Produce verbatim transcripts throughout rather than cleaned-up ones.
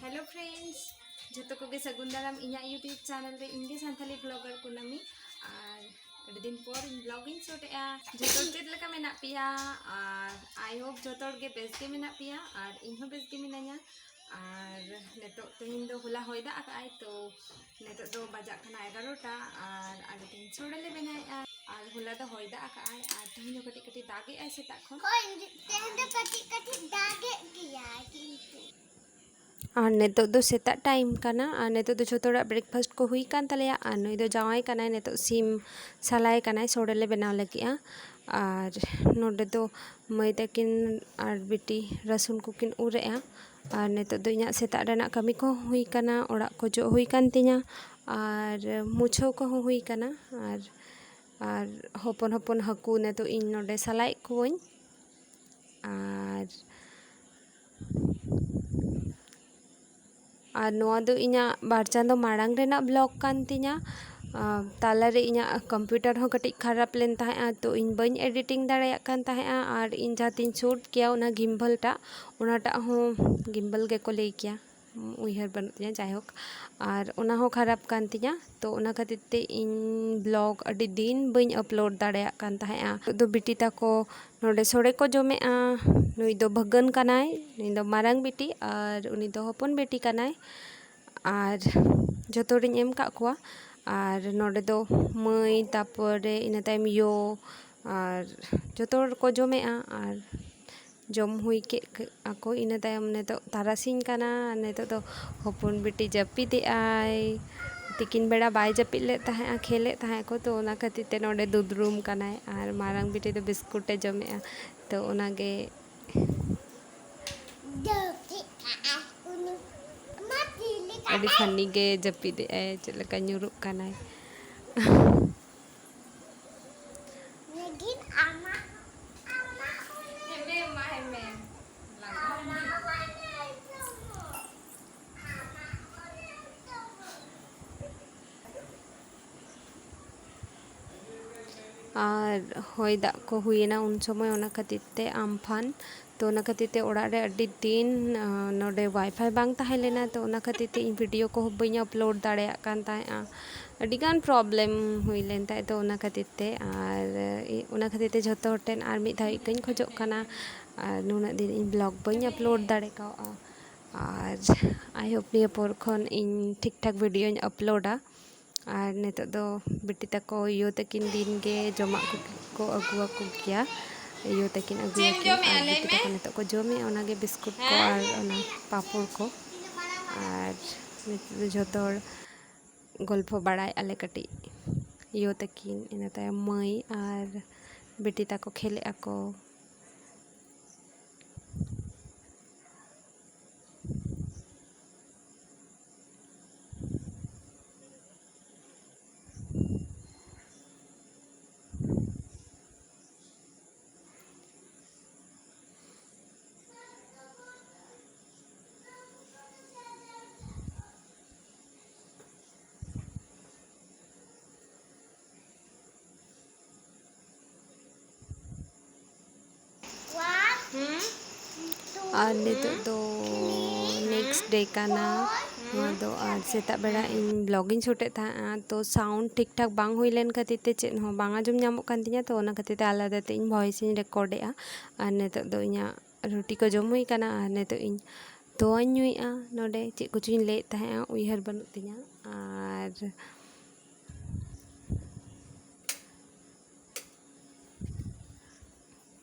Hello friends, ᱡᱚᱛᱚ ᱠᱚᱜᱮ ᱥᱟᱹᱜᱩᱱ ᱫᱟᱨᱟᱢ ᱤᱧᱟᱹᱜ YouTube channel ᱨᱮ᱾ ᱤᱧ ᱜᱮ ᱥᱟᱱᱛᱟᱞᱤ vlogger ᱠᱩᱱᱟᱹᱢᱤ᱾ ᱟᱨ ᱟᱹᱰᱤ ᱫᱤᱱ ᱯᱚᱨ ᱤᱧ vlog ᱤᱧ shoot ᱮᱫᱼᱟ᱾ ᱡᱚᱛᱚ ᱪᱮᱫ ᱞᱮᱠᱟ ᱢᱮᱱᱟᱜ ᱯᱮᱭᱟ? ᱟᱨ I hope ᱡᱚᱛᱚ ᱦᱚᱲ ᱜᱮ ᱵᱮᱥ ᱜᱮ ᱢᱮᱱᱟᱜ ᱯᱮᱭᱟ ᱟᱨ ᱤᱧ ᱦᱚᱸ ᱵᱮᱥ ᱜᱮ ᱢᱤᱱᱟᱹᱧᱟ᱾ ᱟᱨ ᱱᱤᱛᱚᱜ, ᱛᱮᱦᱮᱧ ᱫᱚ ᱦᱚᱞᱟ ᱦᱚᱭ ᱫᱟᱜ ᱟᱠᱟᱫ ᱟᱭ, ᱛᱚ ᱱᱤᱛᱚᱜ ᱫᱚ ᱵᱟᱡᱟᱜ ᱠᱟᱱᱟ ᱮᱜᱟᱨᱚᱴᱟ᱾ ᱟᱨ ᱟᱞᱮ ᱛᱮᱦᱮᱧ ᱥᱚᱲᱮ ᱞᱮ ᱵᱮᱱᱟᱣᱮᱫᱼᱟ᱾ ᱟᱨ ᱦᱚᱞᱟ ᱫᱚ ᱦᱚᱭ ᱫᱟᱜ ᱟᱠᱟᱫ ᱟᱭ ᱟᱨ ᱛᱮᱦᱮᱧ ᱦᱚᱸ ᱠᱟᱹᱴᱤᱡ ᱠᱟᱹᱴᱤᱡ ᱫᱟᱜ ᱮᱫ ᱟᱭ ᱥᱮᱛᱟᱜ ᱠᱷᱚᱱ᱾ ᱦᱳᱭ, ᱛᱮᱦᱮᱧ ᱫᱚ ᱠᱟᱹᱴᱤᱡ ᱠᱟᱹᱴᱤᱡ ᱫᱟᱜ ᱮᱫ ᱜᱮᱭᱟᱭ ᱠᱤᱱᱛᱩ᱾ ᱟᱨ ᱱᱤᱛᱚᱜ ᱫᱚ ᱥᱮᱛᱟᱜ time ᱠᱟᱱᱟ ᱟᱨ ᱱᱤᱛᱚᱜ ᱫᱚ ᱡᱷᱚᱛᱚ ᱦᱚᱲᱟᱜ breakfast ᱠᱚ ᱦᱩᱭ ᱠᱟᱱ ᱛᱟᱞᱮᱭᱟ᱾ ᱟᱨ ᱱᱩᱭ ᱫᱚ ᱡᱟᱶᱟᱭ ᱠᱟᱱᱟᱭ, ᱱᱤᱛᱚᱜ ᱥᱤᱢ ᱥᱟᱞᱟᱭ ᱠᱟᱱᱟᱭ, ᱥᱚᱲᱮ ᱞᱮ ᱵᱮᱱᱟᱣ ᱞᱟᱹᱜᱤᱫᱼᱟ᱾ ᱟᱨ ᱱᱚᱰᱮ ᱫᱚ ᱢᱟᱹᱭ ᱛᱟᱹᱠᱤᱱ ᱟᱨ ᱵᱤᱴᱤ ᱨᱟᱹᱥᱩᱱ ᱠᱚᱠᱤᱱ ᱩᱨᱮᱜᱼᱟ᱾ ᱟᱨ ᱱᱤᱛᱚᱜ ᱫᱚ ᱤᱧᱟᱹᱜ ᱥᱮᱛᱟᱜ ᱨᱮᱱᱟᱜ ᱠᱟᱹᱢᱤ ᱠᱚᱦᱚᱸ ᱦᱩᱭ ᱠᱟᱱᱟ, ᱚᱲᱟᱜ ᱠᱚ ᱡᱚᱜ ᱦᱩᱭ ᱠᱟᱱ ᱛᱤᱧᱟ ᱟᱨ ᱢᱩᱪᱷᱟᱹᱣ ᱠᱚᱦᱚᱸ ᱦᱩᱭ ᱠᱟᱱᱟ᱾ ᱟᱨ, ᱟᱨ ᱦᱚᱯᱚᱱ ᱦᱚᱯᱚᱱ ᱦᱟᱹᱠᱩ ᱱᱤᱛᱚᱜ ᱤᱧ ᱱᱚᱰᱮ ᱥᱟᱞᱟᱭᱮᱫ ᱠᱚᱣᱟᱹᱧ᱾ ᱟᱨ ᱟᱨ ᱱᱚᱣᱟ ᱫᱚ ᱤᱧᱟᱹᱜ ᱵᱟᱨ ᱪᱟᱸᱫᱚ ᱢᱟᱲᱟᱝ ᱨᱮᱱᱟᱜ vlog ᱠᱟᱱ ᱛᱤᱧᱟ᱾ ᱟᱨ ᱛᱟᱞᱟᱨᱮ ᱤᱧᱟᱹᱜ computer ᱦᱚᱸ ᱠᱟᱹᱴᱤᱡ ᱠᱷᱟᱨᱟᱯ ᱞᱮᱱ ᱛᱟᱦᱮᱸᱜᱼᱟ, ᱛᱚ ᱤᱧ ᱵᱟᱹᱧ editing ᱫᱟᱲᱮᱭᱟᱜ ᱠᱟᱱ ᱛᱟᱦᱮᱸᱜᱼᱟ᱾ ᱟᱨ ᱤᱧ ᱡᱟᱦᱟᱸ ᱛᱤᱧ shoot ᱠᱮᱭᱟ, ᱚᱱᱟ gimbal ᱴᱟᱜ, ᱚᱱᱟᱴᱟᱜ ᱦᱚᱸ, gimbal ᱜᱮᱠᱚ ᱞᱟᱹᱭ ᱠᱮᱭᱟ, ᱩᱭᱦᱟᱹᱨ ᱵᱟᱹᱱᱩᱜ ᱛᱤᱧᱟ, ᱡᱟᱭᱦᱳᱠ, ᱟᱨ ᱚᱱᱟ ᱦᱚᱸ ᱠᱷᱟᱨᱟᱯ ᱠᱟᱱ ᱛᱤᱧᱟ᱾ ᱛᱚ ᱚᱱᱟ ᱠᱷᱟᱹᱛᱤᱨ ᱛᱮ ᱤᱧ vlog ᱟᱹᱰᱤ ᱫᱤᱱ ᱵᱟᱹᱧ upload ᱫᱟᱲᱮᱭᱟᱜ ᱠᱟᱱ ᱛᱟᱦᱮᱸᱜᱼᱟ᱾ ᱱᱤᱛᱚᱜ ᱫᱚ ᱵᱤᱴᱤ ᱛᱟᱠᱚ ᱱᱚᱰᱮ ᱥᱚᱲᱮ ᱠᱚ ᱡᱚᱢᱮᱜᱼᱟ᱾ ᱱᱩᱭ ᱫᱚ ᱵᱷᱟᱹᱜᱟᱹᱱ ᱠᱟᱱᱟᱭ, ᱱᱩᱭ ᱫᱚ ᱢᱟᱨᱟᱝ ᱵᱤᱴᱤ ᱟᱨ ᱩᱱᱤ ᱫᱚ ᱦᱚᱯᱚᱱ ᱵᱤᱴᱤ ᱠᱟᱱᱟᱭ᱾ ᱟᱨ ᱡᱚᱛᱚ ᱦᱚᱲᱤᱧ ᱮᱢ ᱠᱟᱜ ᱠᱚᱣᱟ᱾ ᱟᱨ ᱱᱚᱰᱮ ᱫᱚ ᱢᱟᱹᱭ, ᱛᱟᱯᱚᱨᱮ ᱤᱱᱟᱹ ᱛᱟᱭᱚᱢ ᱭᱳ, ᱟᱨ ᱡᱚᱛᱚ ᱦᱚᱲ ᱠᱚ ᱡᱚᱢᱮᱜᱼᱟ᱾ ᱟᱨ ᱡᱚᱢ ᱦᱩᱭ ᱠᱮᱫ ᱟᱠᱚ᱾ ᱤᱱᱟᱹ ᱛᱟᱭᱚᱢ ᱱᱤᱛᱚᱜ ᱛᱟᱨᱟᱥᱤᱧ ᱠᱟᱱᱟ᱾ ᱱᱤᱛᱚᱜ ᱫᱚ ᱦᱚᱯᱚᱱ ᱵᱤᱴᱤ ᱡᱟᱹᱯᱤᱫᱮᱜᱼᱟᱭ᱾ ᱛᱤᱠᱤᱱ ᱵᱮᱲᱟ ᱵᱟᱭ ᱡᱟᱹᱯᱤᱫ ᱞᱮᱫ ᱛᱟᱦᱮᱸᱜᱼᱟ, ᱠᱷᱮᱞᱮᱫ ᱛᱟᱦᱮᱸ ᱠᱚ, ᱛᱚ ᱚᱱᱟ ᱠᱷᱟᱹᱛᱤᱨ ᱛᱮ ᱱᱚᱰᱮ ᱫᱩᱫᱽᱨᱩᱢ ᱠᱟᱱᱟᱭ᱾ ᱟᱨ ᱢᱟᱨᱟᱝ ᱵᱤᱴᱤ ᱫᱚ ᱵᱤᱥᱠᱩᱴ ᱮ ᱡᱚᱢᱮᱜᱼᱟ, ᱛᱚ ᱚᱱᱟᱜᱮ᱾ ᱟᱹᱰᱤ funny ᱜᱮ ᱡᱟᱹᱯᱤᱫᱮᱜᱼᱟᱭ, ᱪᱮᱫ ᱞᱮᱠᱟ ᱧᱩᱨᱩᱜ ᱠᱟᱱᱟᱭ᱾ ᱞᱟᱹᱜᱤᱫ ᱟᱢᱟᱜ, ᱟᱢᱟᱜ ᱦᱚᱸ ᱦᱮᱢᱮ ᱢᱟ ᱦᱮᱢᱮ᱾ ᱟᱢᱟᱜ ᱦᱚᱸ ᱧᱮᱞ ᱛᱟᱢᱟ᱾ ᱟᱢᱟᱜ ᱦᱚᱸ ᱧᱮᱞ ᱛᱟᱢᱟ᱾ ᱟᱨ ᱦᱚᱭ ᱫᱟᱜ ᱠᱚ ᱦᱩᱭᱮᱱᱟ ᱩᱱ ᱥᱚᱢᱚᱭ, ᱚᱱᱟ ᱠᱷᱟᱹᱛᱤᱨ ᱛᱮ ᱟᱢᱯᱷᱟᱱ᱾ ᱛᱚ ᱚᱱᱟ ᱠᱷᱟᱹᱛᱤᱨ ᱛᱮ ᱚᱲᱟᱜ ᱨᱮ ᱟᱹᱰᱤ ᱫᱤᱱ, ᱟᱸ, ᱱᱚᱰᱮ WiFi ᱵᱟᱝ ᱛᱟᱦᱮᱸ ᱞᱮᱱᱟ, ᱛᱚ ᱚᱱᱟ ᱠᱷᱟᱹᱛᱤᱨ ᱛᱮ ᱤᱧ video ᱠᱚᱦᱚᱸ ᱵᱟᱹᱧ upload ᱫᱟᱲᱮᱭᱟᱜ ᱠᱟᱱ ᱛᱟᱦᱮᱸᱜᱼᱟ᱾ ᱟᱹᱰᱤᱜᱟᱱ problem ᱦᱩᱭ ᱞᱮᱱ ᱛᱟᱦᱮᱸᱫ, ᱛᱚ ᱚᱱᱟ ᱠᱷᱟᱹᱛᱤᱨ ᱛᱮ᱾ ᱟᱨ ᱤ-, ᱚᱱᱟ ᱠᱷᱟᱹᱛᱤᱨ ᱛᱮ ᱡᱷᱚᱛᱚ ᱦᱚᱲ ᱴᱷᱮᱱ ᱟᱨ ᱢᱤᱫ ᱫᱷᱟᱣ ᱤᱠᱟᱹᱧ ᱠᱷᱚᱡᱚᱜ ᱠᱟᱱᱟ, ᱟᱨ ᱱᱩᱱᱟᱹᱜ ᱫᱤᱱ ᱤᱧ vlog ᱵᱟᱹᱧ upload ᱫᱟᱲᱮ ᱠᱟᱣᱜᱼᱟ᱾ ᱟᱨ I hope ᱱᱤᱭᱟᱹ ᱯᱚᱨ ᱠᱷᱚᱱ ᱤᱧ ᱴᱷᱤᱠ ᱴᱷᱟᱠ videoᱧ uploadᱟ᱾ ᱟᱨ ᱱᱤᱛᱚᱜ ᱫᱚ ᱵᱤᱴᱤ ᱛᱟᱠᱚ ᱭᱳ ᱛᱟᱹᱠᱤᱱ ᱫᱤᱱ ᱜᱮ ᱡᱚᱢᱟᱜ ᱠᱚ, ᱠᱚ ᱟᱹᱜᱩ ᱟᱠᱚ ᱜᱮᱭᱟ᱾ ᱭᱳ ᱛᱟᱹᱠᱤᱱ ᱟᱹᱜᱩ ᱪᱮᱫ ᱮᱢ ᱟᱹᱜᱩᱭᱟᱠᱤᱱ ᱡᱚᱢᱮᱜᱼᱟ, ᱟᱨ ᱞᱟᱹᱭ ᱵᱤᱴᱤ ᱢᱮ? ᱛᱟᱠᱚ ᱱᱤᱛᱚᱜ ᱠᱚ ᱡᱚᱢᱮᱜᱼᱟ, ᱚᱱᱟᱜᱮ ᱵᱤᱥᱠᱩᱴ ᱠᱚ ᱦᱮᱸ? ᱟᱨ ᱚᱱᱟ ᱯᱟᱯᱚᱲ ᱠᱚ᱾ ᱟᱨ ᱱᱤᱛᱚᱜ ᱫᱚ ᱡᱷᱚᱛᱚ ᱦᱚᱲ ᱜᱚᱞᱯᱷᱚ ᱵᱟᱲᱟᱭᱮᱫᱼᱟ ᱞᱮ ᱠᱟᱹᱴᱤᱡ, ᱭᱳ ᱛᱟᱹᱠᱤᱱ, ᱤᱱᱟᱹ ᱛᱟᱭᱚᱢ ᱢᱟᱹᱭ ᱟᱨ ᱵᱤᱴᱤ ᱛᱟᱠᱚ ᱠᱷᱮᱞᱮᱜᱼᱟ ᱠᱚ᱾ ᱟᱨ ᱱᱤᱛᱚᱜ ᱫᱚ next day ᱠᱟᱱᱟ ᱱᱚᱣᱟ ᱫᱚ᱾ ᱟᱨ ᱥᱮᱛᱟᱜ ᱵᱮᱲᱟ ᱤᱧ vlog ᱤᱧ shoot ᱮᱫ ᱛᱟᱦᱮᱸᱜᱼᱟ, ᱛᱚ sound ᱴᱷᱤᱠ ᱴᱷᱟᱠ ᱵᱟᱝ ᱦᱩᱭ ᱞᱮᱱ ᱠᱷᱟᱹᱛᱤᱨ ᱛᱮ ᱪᱮᱫ ᱦᱚᱸ ᱵᱟᱝ ᱟᱸᱡᱚᱢ ᱧᱟᱢᱚᱜ ᱠᱟᱱ ᱛᱤᱧᱟᱹ, ᱛᱚ ᱚᱱᱟ ᱠᱷᱟᱹᱛᱤᱨ ᱛᱮ ᱟᱞᱟᱫᱟ ᱛᱮ ᱤᱧ voice ᱤᱧ record ᱮᱫᱼᱟ᱾ ᱟᱨ ᱱᱤᱛᱚᱜ ᱫᱚ ᱤᱧᱟᱹᱜ ᱨᱩᱴᱤ ᱠᱚ ᱡᱚᱢ ᱦᱩᱭ ᱠᱟᱱᱟ, ᱟᱨ ᱱᱤᱛᱚᱜ ᱤᱧ ᱛᱚᱣᱟᱧ ᱧᱩᱭᱮᱫᱼᱟ᱾ ᱱᱚᱰᱮ ᱪᱮᱫ ᱠᱚᱪᱚᱧ ᱞᱟᱹᱭᱮᱫ ᱛᱟᱦᱮᱸᱜᱼᱟ, ᱩᱭᱦᱟᱹᱨ ᱵᱟᱹᱱᱩᱜ ᱛᱤᱧᱟᱹ᱾ ᱟᱨ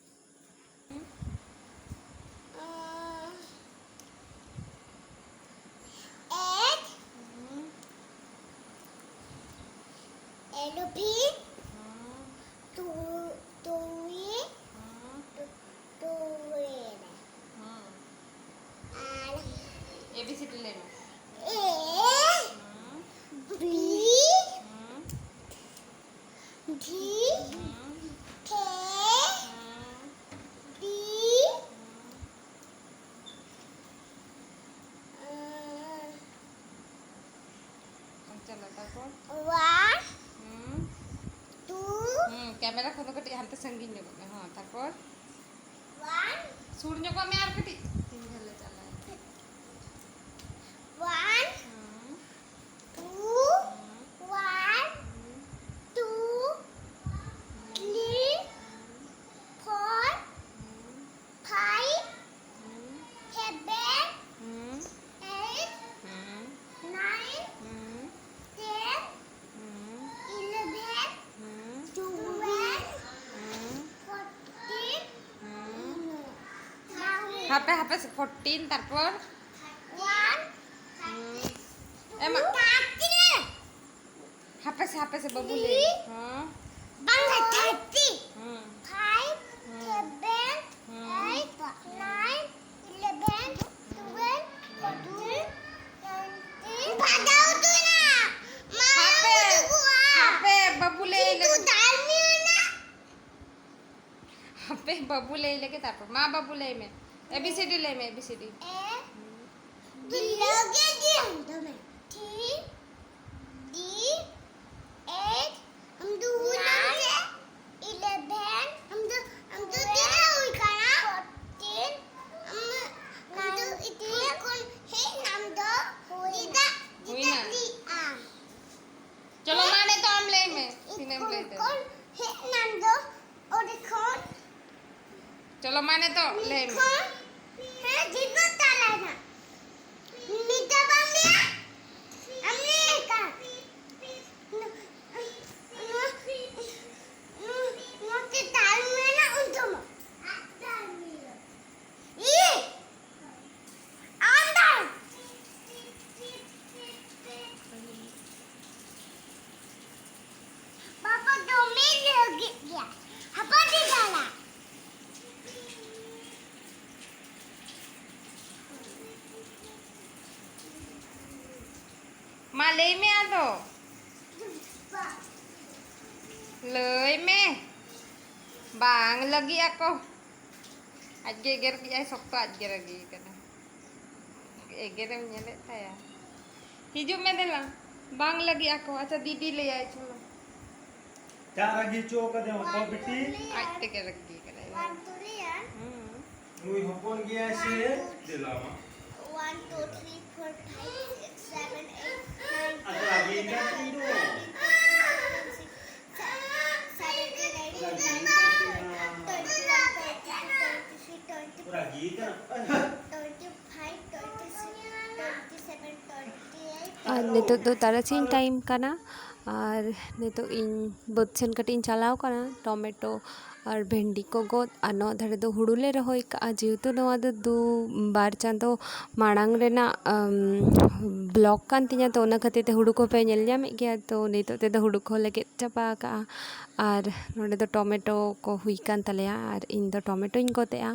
Egg. Elephant. Tu-, tuwi. Tu-, tuwi. R A B C D ᱞᱟᱹᱭ ᱢᱮ᱾ A, B, D, K, D, ᱚᱱᱛᱮ ᱞᱟᱛᱟᱨ ᱠᱚ᱾ One, two, ᱠᱮᱢᱮᱨᱟ ᱠᱷᱚᱱ ᱫᱚ ᱠᱟᱹᱴᱤᱡ ᱦᱟᱱᱛᱮ ᱥᱟᱺᱜᱤᱧ ᱧᱚᱜᱚᱜ ᱢᱮ᱾ ᱦᱚᱸ, ᱛᱟᱨᱯᱚᱨ one, ᱥᱩᱨ ᱧᱚᱜᱚᱜ ᱢᱮ ᱟᱨ ᱠᱟᱹᱴᱤᱡ᱾ ᱛᱤᱱ ᱡᱷᱟᱹᱞ ᱞᱮ ᱪᱟᱞᱟᱜᱼᱟ? One, ᱦᱩᱸ, two, ᱦᱩᱸ, one, ᱦᱩᱸ, two, ᱦᱩᱸ, three, ᱦᱩᱸ, four, ᱦᱩᱸ, five, ᱦᱩᱸ, seven, ᱦᱩᱸ, eight, ᱦᱩᱸ, nine, ᱦᱩᱸ, ten, ᱦᱩᱸ, eleven, ᱦᱩᱸ, twelve, ᱦᱩᱸ, fourteen, ᱦᱩᱸ᱾ ᱦᱟᱯᱮ, ᱦᱟᱯᱮ, fourteen, ᱛᱟᱨᱯᱚᱨ? One, ᱦᱩᱸ᱾ ᱮᱢᱟ᱾ Thirteen᱾ ᱦᱟᱯᱮ ᱥᱮ, ᱦᱟᱯᱮ ᱥᱮ, ᱵᱟᱹᱵᱩ ᱞᱟᱹᱭ ᱢᱮ᱾ ᱦᱮᱸ᱾ ᱵᱟᱝ, thirty᱾ ᱦᱮᱸ᱾ Five, ᱦᱮᱸ᱾ Seven, ᱦᱮᱸ᱾ Eight, nine, eleven, twelve, thirteen, nineteen. ᱵᱟᱡᱟᱣ ᱩᱛᱟᱹᱨᱟ᱾ ᱢᱟ ᱦᱟᱯᱮ, ᱩᱰᱩᱠᱚᱜᱼᱟ᱾ ᱦᱟᱯᱮ, ᱵᱟᱹᱵᱩ ᱞᱟᱹᱭ ᱠᱤᱱᱛᱩ ᱞᱮ᱾ ᱰᱟᱞᱢᱤᱭᱟ ᱨᱮᱱᱟᱜ ᱦᱟᱯᱮ, ᱵᱟᱹᱵᱩ ᱞᱟᱹᱭ ᱞᱮᱜᱮ, ᱛᱟᱨᱯᱚᱨ᱾ ᱢᱟ, ᱵᱟᱹᱵᱩ ᱞᱟᱹᱭ ᱢᱮ᱾ A B C D ᱞᱟᱹᱭ ᱢᱮ, A B C D᱾ A, ᱫᱩᱞᱟᱹᱣ ᱜᱮ ᱫᱤᱭᱟᱹᱝ ᱫᱚᱢᱮ᱾ T, D, eight, ᱟᱢ ᱫᱚ ᱦᱩᱭ ᱞᱮᱱ ᱪᱮ? Eleven, ᱟᱢ ᱫᱚ, ᱟᱢ ᱫᱚ ᱛᱤᱱᱟᱹᱜ ᱦᱩᱭ ᱠᱟᱱᱟ? Fourteen, ᱟᱢ, ᱟᱢ ᱫᱚ ᱤᱥᱠᱩᱞ ᱠᱷᱚᱱ ᱦᱮᱡ ᱱᱟᱢ ᱫᱚ ᱪᱮᱫᱟᱜ, ᱦᱩᱭᱱᱟ᱾ ᱪᱮᱫᱟᱜ ᱞᱟᱹᱭ ᱟᱢ? ᱪᱚᱞᱚ, ᱢᱟ, ᱱᱤᱛᱚᱜ ᱟᱢ ᱞᱟᱹᱭ ᱢᱮ, ᱛᱤᱱᱟᱹᱜ ᱮᱢ ᱞᱟᱹᱭ ᱫᱟ? ᱤᱥᱠᱩᱞ ᱠᱷᱚᱱ ᱦᱮᱡ ᱱᱟᱢ ᱫᱚ ᱚᱸᱰᱮ ᱠᱷᱚᱱ᱾ ᱪᱚᱞᱚ, ᱢᱟ, ᱱᱤᱛᱚᱜ ᱞᱟᱹᱭ ᱢᱮ᱾ ᱠᱷᱚᱱ, ᱦᱮᱸ, ᱡᱤᱵᱚ ᱛᱟᱞᱟᱭᱱᱟ᱾ ᱱᱤᱛᱚᱜ ᱵᱟᱢ ᱞᱟᱹᱭᱟ? ᱟᱢ ᱞᱟᱹᱭ ᱠᱟᱱ᱾ ᱱᱚ-, ᱱᱚ-, ᱱᱚ-, ᱱᱚᱛᱮ ᱛᱟᱞ ᱢᱮᱱᱟᱜ ᱩᱱ ᱛᱟᱢᱟ᱾ ᱤ! ᱟᱢ ᱫᱚ! ᱵᱟᱵᱟ ᱫᱚᱢᱮ ᱞᱟᱹᱜᱤᱫ ᱜᱮᱭᱟ᱾ ᱦᱟᱯᱟ ᱫᱤ ᱫᱟᱞᱟ᱾ ᱢᱟ ᱞᱟᱹᱭ ᱢᱮ ᱟᱫᱚ᱾ ᱞᱟᱹᱭ ᱢᱮ᱾ ᱵᱟᱝ ᱞᱟᱹᱜᱤᱫ ᱟᱠᱚ᱾ ᱟᱡ ᱜᱮ ᱮᱜᱮᱨ ᱠᱮᱜᱼᱟᱭ, ᱥᱚᱠᱛᱚ ᱟᱡ ᱜᱮ ᱨᱟᱹᱜᱤ ᱠᱟᱱᱟ᱾ ᱮᱜᱮᱨᱮᱢ ᱧᱮᱞᱮᱫ ᱛᱟᱭᱟ᱾ ᱦᱤᱡᱩᱜ ᱢᱮ ᱫᱮᱞᱟ᱾ ᱵᱟᱝ ᱞᱟᱹᱜᱤᱫ ᱟᱠᱚ᱾ ᱟᱪᱪᱷᱟ, ᱫᱤᱫᱤ ᱞᱟᱹᱭᱟᱭ, ᱪᱚᱞᱚ᱾ ᱪᱟ ᱨᱟᱹᱜᱤ ᱦᱚᱪᱚ ᱠᱟᱫᱮᱭᱟ ᱚᱠᱚᱭ ᱵᱤᱴᱤ? ᱟᱡ ᱛᱮᱜᱮ ᱨᱟᱹᱜᱤ ᱠᱟᱱᱟᱭ᱾ One, two, three, and ᱦᱩᱸ᱾ ᱱᱩᱭ ᱦᱚᱯᱚᱱ ᱜᱮᱭᱟᱭ ᱥᱮ? ᱫᱮᱞᱟ ᱢᱟ᱾ One, two, three, four, five, six, seven, eight, nine, ᱟᱫᱚ ᱨᱟᱹᱜᱤ ᱠᱟᱱ ᱛᱤᱧ ᱫᱚ᱾ seventeen, eighteen, nineteen, twenty, twenty-one, twenty-two, twenty-three, twenty-four, ᱨᱟᱹᱜᱤ ᱠᱟᱱᱟ᱾ twenty-five, twenty-six, twenty-seven, twenty-eight. ᱟᱨ ᱱᱤᱛᱚᱜ ᱫᱚ ᱛᱟᱨᱟᱥᱤᱧ ᱴᱟᱭᱤᱢ ᱠᱟᱱᱟ᱾ ᱟᱨ ᱱᱤᱛᱚᱜ ᱤᱧ ᱵᱟᱹᱫᱽ ᱥᱮᱱ ᱠᱟᱹᱴᱤᱡ ᱤᱧ ᱪᱟᱞᱟᱣ ᱠᱟᱱᱟ᱾ ᱴᱚᱢᱮᱴᱳ ᱟᱨ ᱵᱷᱮᱱᱰᱤ ᱠᱚ ᱜᱚᱫ, ᱟᱨ ᱱᱚᱣᱟ ᱫᱷᱟᱨᱮ ᱫᱚ ᱦᱩᱲᱩ ᱞᱮ ᱨᱚᱦᱚᱭ ᱠᱟᱜᱼᱟ᱾ ᱡᱮᱦᱮᱛᱩ ᱱᱚᱣᱟ ᱫᱚ ᱫᱩ ᱵᱟᱨ ᱪᱟᱸᱫᱳ ᱢᱟᱲᱟᱝ ᱨᱮᱱᱟᱜ ᱵᱞᱚᱜ ᱠᱟᱱ ᱛᱤᱧᱟᱹ, ᱛᱚ ᱚᱱᱟ ᱠᱷᱟᱹᱛᱤᱨ ᱛᱮ ᱦᱩᱲᱩ ᱠᱚᱯᱮ ᱧᱮᱞ ᱧᱟᱢᱮᱫ ᱜᱮᱭᱟ᱾ ᱛᱚ ᱱᱤᱛᱚᱜ ᱛᱮᱫᱚ ᱦᱩᱲᱩ ᱠᱚᱦᱚᱸ ᱞᱮ ᱜᱮᱫ ᱪᱟᱵᱟ ᱟᱠᱟᱜᱼᱟ᱾ ᱟᱨ ᱱᱚᱰᱮ ᱫᱚ ᱴᱚᱢᱮᱴᱳ ᱠᱚ ᱦᱩᱭ ᱠᱟᱱ ᱛᱟᱞᱮᱭᱟ, ᱟᱨ ᱤᱧ ᱫᱚ ᱴᱚᱢᱮᱴᱳᱧ ᱜᱚᱫᱮᱜᱼᱟ᱾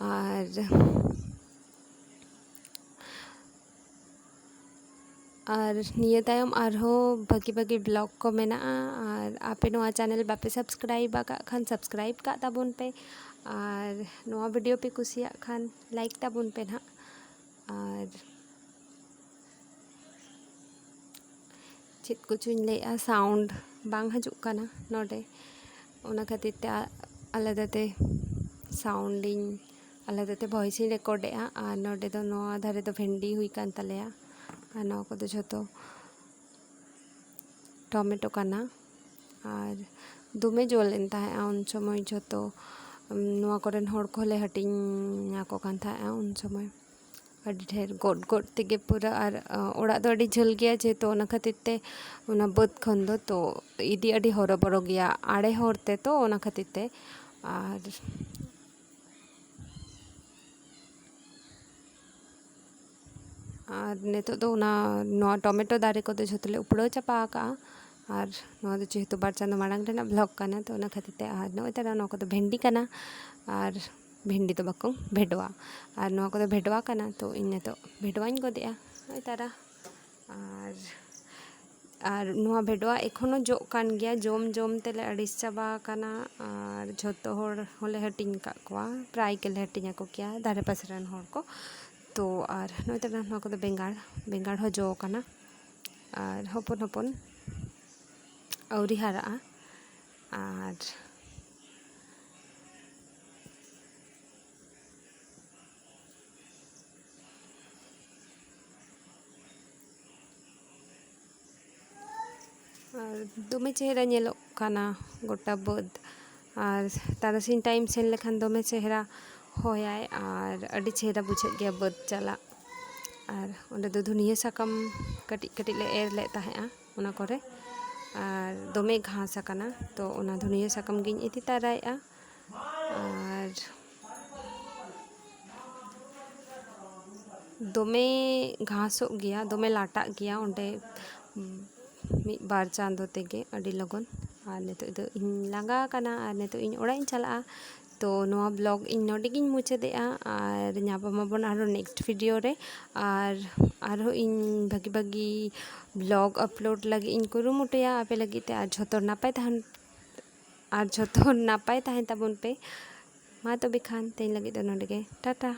ᱟᱨ ᱟᱨ ᱱᱤᱭᱟᱹ ᱛᱟᱭᱚᱢ ᱟᱨᱦᱚᱸ ᱵᱷᱟᱹᱜᱤ ᱵᱷᱟᱹᱜᱤ ᱵᱞᱚᱜ ᱠᱚ ᱢᱮᱱᱟᱜᱼᱟ᱾ ᱟᱨ ᱟᱯᱮ ᱱᱚᱣᱟ ᱪᱮᱱᱮᱞ ᱵᱟᱯᱮ ᱥᱟᱵᱥᱠᱨᱟᱭᱤᱵ ᱟᱠᱟᱫ ᱠᱷᱟᱱ ᱥᱟᱵᱥᱠᱨᱟᱭᱤᱵ ᱠᱟᱜ ᱛᱟᱵᱚᱱ ᱯᱮ᱾ ᱟᱨ ᱱᱚᱣᱟ ᱵᱷᱤᱰᱤᱭᱳ ᱯᱮ ᱠᱩᱥᱤᱭᱟᱜ ᱠᱷᱟᱱ ᱞᱟᱭᱤᱠ ᱛᱟᱵᱚᱱ ᱯᱮ ᱱᱟᱦᱟᱜ᱾ ᱟᱨ ᱪᱮᱫ ᱠᱚᱪᱚᱧ ᱞᱟᱹᱭᱮᱜᱼᱟ, ᱥᱟᱣᱩᱱᱰ ᱵᱟᱝ ᱦᱤᱡᱩᱜ ᱠᱟᱱᱟ ᱱᱚᱰᱮ, ᱚᱱᱟ ᱠᱷᱟᱹᱛᱤᱨ ᱛᱮ ᱟ- ᱟᱞᱟᱫᱟ ᱛᱮ ᱥᱟᱣᱩᱱᱰ ᱤᱧ ᱟᱞᱟᱫᱟ ᱛᱮ ᱵᱷᱚᱭᱮᱥ ᱤᱧ ᱨᱮᱠᱚᱨᱰ ᱮᱜᱼᱟ᱾ ᱟᱨ ᱱᱚᱰᱮ ᱫᱚ ᱱᱚᱣᱟ ᱫᱷᱟᱨᱮ ᱫᱚ ᱵᱷᱮᱱᱰᱤ ᱦᱩᱭ ᱠᱟᱱ ᱛᱟᱞᱮᱭᱟ, ᱟᱨ ᱱᱚᱣᱟ ᱠᱚᱫᱚ ᱡᱷᱚᱛᱚ ᱴᱚᱢᱮᱴᱳ ᱠᱟᱱᱟ᱾ ᱟᱨ ᱫᱚᱢᱮ ᱡᱚ ᱞᱮᱱ ᱛᱟᱦᱮᱸᱜᱼᱟ ᱩᱱ ᱥᱚᱢᱚᱭ ᱡᱷᱚᱛᱚ, ᱩᱢ, ᱱᱚᱣᱟ ᱠᱚᱨᱮᱱ ᱦᱚᱲ ᱠᱚᱦᱚᱸ ᱞᱮ ᱦᱟᱹᱴᱤᱧ ᱟᱠᱚ ᱠᱟᱱ ᱛᱟᱦᱮᱸᱜᱼᱟ ᱩᱱ ᱥᱚᱢᱚᱭ᱾ ᱟᱹᱰᱤ ᱰᱷᱮᱨ ᱜᱚᱫ ᱜᱚᱫ ᱛᱮᱜᱮ ᱯᱩᱨᱟᱹ, ᱟᱨ ᱚᱲᱟᱜ ᱫᱚ ᱟᱹᱰᱤ ᱡᱷᱟᱹᱞ ᱜᱮᱭᱟ, ᱡᱮᱦᱮᱛᱩ ᱚᱱᱟ ᱠᱷᱟᱹᱛᱤᱨ ᱛᱮ ᱚᱱᱟ ᱵᱟᱹᱫᱽ ᱠᱷᱚᱱ ᱫᱚ ᱛᱚ ᱤᱫᱤ ᱟᱹᱰᱤ ᱦᱚᱨᱚᱵᱚᱨᱚ ᱜᱮᱭᱟ ᱟᱲᱮ ᱦᱚᱨ ᱛᱮ, ᱛᱚ ᱚᱱᱟ ᱠᱷᱟᱹᱛᱤᱨ ᱛᱮ᱾ ᱟᱨ ᱟᱨ ᱱᱤᱛᱚᱜ ᱫᱚ ᱚᱱᱟ ᱱᱚᱣᱟ ᱴᱚᱢᱮᱴᱳ ᱫᱟᱨᱮ ᱠᱚᱫᱚ ᱡᱷᱚᱛᱚ ᱞᱮ ᱩᱯᱲᱟᱹᱣ ᱪᱟᱵᱟ ᱟᱠᱟᱜᱼᱟ᱾ ᱟᱨ ᱱᱚᱣᱟ ᱫᱚ ᱡᱮᱦᱮᱛᱩ ᱵᱟᱨ ᱪᱟᱸᱫᱳ ᱢᱟᱲᱟᱝ ᱨᱮᱱᱟᱜ ᱵᱷᱞᱚᱜ ᱠᱟᱱᱟ, ᱛᱚ ᱚᱱᱟ ᱠᱷᱟᱹᱛᱤᱨ ᱛᱮ᱾ ᱟᱨ ᱱᱚᱜᱼᱚᱭ ᱛᱟᱨᱟ ᱱᱚᱣᱟ ᱠᱚᱫᱚ ᱵᱷᱮᱱᱰᱤ ᱠᱟᱱᱟ, ᱟᱨ ᱵᱷᱮᱱᱰᱤ ᱫᱚ ᱵᱟᱠᱚ ᱵᱷᱮᱰᱣᱟ, ᱟᱨ ᱱᱚᱣᱟ ᱠᱚᱫᱚ ᱵᱷᱮᱰᱣᱟ ᱠᱟᱱᱟ᱾ ᱛᱚ ᱤᱧ ᱱᱤᱛᱚᱜ ᱵᱷᱮᱰᱣᱟᱧ ᱜᱚᱫᱮᱜᱼᱟ ᱱᱚᱜᱼᱚᱭ ᱛᱟᱨᱟ᱾ ᱟᱨ ᱟᱨ ᱱᱚᱣᱟ ᱵᱷᱮᱰᱣᱟ ᱮᱠᱷᱚᱱᱳ ᱡᱚᱜ ᱠᱟᱱ ᱜᱮᱭᱟ, ᱡᱚᱢ ᱡᱚᱢ ᱛᱮᱞᱮ ᱟᱹᱲᱤᱥ ᱪᱟᱵᱟ ᱟᱠᱟᱱᱟ᱾ ᱟᱨ ᱡᱷᱚᱛᱚ ᱦᱚᱲ ᱦᱚᱸᱞᱮ ᱦᱟᱹᱴᱤᱧ ᱟᱠᱟᱫ ᱠᱚᱣᱟ, ᱯᱨᱟᱭ ᱜᱮᱞᱮ ᱦᱟᱹᱴᱤᱧ ᱟᱠᱚ ᱜᱮᱭᱟ ᱫᱷᱟᱨᱮ ᱯᱟᱥᱮ ᱨᱮᱱ ᱦᱚᱲ ᱠᱚ᱾ ᱛᱚ ᱟᱨ ᱱᱚᱜᱼᱚᱭ ᱛᱟᱨᱟ ᱱᱚᱣᱟ ᱠᱚᱫᱚ ᱵᱮᱸᱜᱟᱲ, ᱵᱮᱸᱜᱟᱲ ᱦᱚᱸ ᱡᱚ ᱟᱠᱟᱱᱟ᱾ ᱟᱨ ᱦᱚᱯᱚᱱ ᱦᱚᱯᱚᱱ ᱟᱹᱣᱨᱤ ᱦᱟᱨᱟᱜᱼᱟ᱾ ᱟᱨ ᱟᱨ ᱫᱚᱢᱮ ᱪᱮᱦᱨᱟ ᱧᱮᱞᱚᱜ ᱠᱟᱱᱟ ᱜᱚᱴᱟ ᱵᱟᱹᱫᱽ᱾ ᱟᱨ ᱛᱟᱨᱟᱥᱤᱧ ᱴᱟᱭᱤᱢ ᱥᱮᱱ ᱞᱮᱠᱷᱟᱱ ᱫᱚᱢᱮ ᱪᱮᱦᱨᱟ ᱦᱚᱭᱟᱭ ᱟᱨ ᱟᱹᱰᱤ ᱪᱮᱦᱨᱟ ᱵᱩᱡᱷᱟᱹᱜ ᱜᱮᱭᱟ ᱵᱟᱹᱫᱽ ᱪᱟᱞᱟᱜ᱾ ᱟᱨ ᱚᱸᱰᱮ ᱫᱚ ᱫᱷᱩᱱᱤᱭᱟᱹ ᱥᱟᱠᱟᱢ ᱠᱟᱹᱴᱤᱡ ᱠᱟᱹᱴᱤᱡ ᱞᱮ ᱮᱨ ᱞᱮᱫ ᱛᱟᱦᱮᱸᱜᱼᱟ ᱚᱱᱟ ᱠᱚᱨᱮ, ᱟᱨ ᱫᱚᱢᱮ ᱜᱷᱟᱥ ᱟᱠᱟᱱᱟ, ᱛᱚ ᱚᱱᱟ ᱫᱷᱩᱱᱤᱭᱟᱹ ᱥᱟᱠᱟᱢ ᱜᱤᱧ ᱤᱫᱤ ᱛᱟᱨᱟᱭᱮᱫᱼᱟ᱾ ᱟᱨ ᱫᱚᱢᱮ ᱜᱷᱟᱥᱚᱜ ᱜᱮᱭᱟ, ᱫᱚᱢᱮ ᱞᱟᱴᱟᱜ ᱜᱮᱭᱟ ᱚᱸᱰᱮ ᱢᱤᱫ ᱵᱟᱨ ᱪᱟᱸᱫᱚ ᱛᱮᱜᱮ ᱟᱹᱰᱤ ᱞᱚᱜᱚᱱ᱾ ᱟᱨ ᱱᱤᱛᱚᱜ ᱫᱚ ᱤᱧ ᱞᱟᱸᱜᱟ ᱟᱠᱟᱱᱟ ᱟᱨ ᱱᱤᱛᱚᱜ ᱤᱧ ᱚᱲᱟᱜ ᱤᱧ ᱪᱟᱞᱟᱜᱼᱟ᱾ ᱛᱚ ᱱᱚᱣᱟ ᱵᱞᱚᱜ ᱤᱧ ᱱᱚᱰᱮ ᱜᱤᱧ ᱢᱩᱪᱟᱹᱫᱮᱜᱼᱟ, ᱟᱨ ᱧᱟᱯᱟᱢ ᱟᱵᱚᱱ ᱟᱨᱦᱚᱸ ᱱᱮᱠᱥᱴ ᱵᱷᱤᱰᱤᱭᱳ ᱨᱮ᱾ ᱟᱨ ᱟᱨᱦᱚᱸ ᱤᱧ ᱵᱷᱟᱹᱜᱤ ᱵᱷᱟᱹᱜᱤ ᱵᱞᱚᱜ ᱟᱯᱞᱳᱰ ᱞᱟᱹᱜᱤᱫ ᱤᱧ ᱠᱩᱨᱩᱢᱩᱴᱩᱭᱟ ᱟᱯᱮ ᱞᱟᱹᱜᱤᱫ ᱛᱮ᱾ ᱟᱨ ᱡᱷᱚᱛᱚ ᱱᱟᱯᱟᱭ ᱛᱟᱦᱮᱱ, ᱟᱨ ᱡᱷᱚᱛᱚ ᱱᱟᱯᱟᱭ ᱛᱟᱦᱮᱱ ᱛᱟᱵᱚᱱ ᱯᱮ᱾ ᱢᱟ ᱛᱚᱵᱮ ᱠᱷᱟᱱ ᱛᱮᱦᱮᱧ ᱞᱟᱹᱜᱤᱫ ᱫᱚ ᱱᱚᱰᱮ ᱜᱮ, ᱴᱟᱴᱟ᱾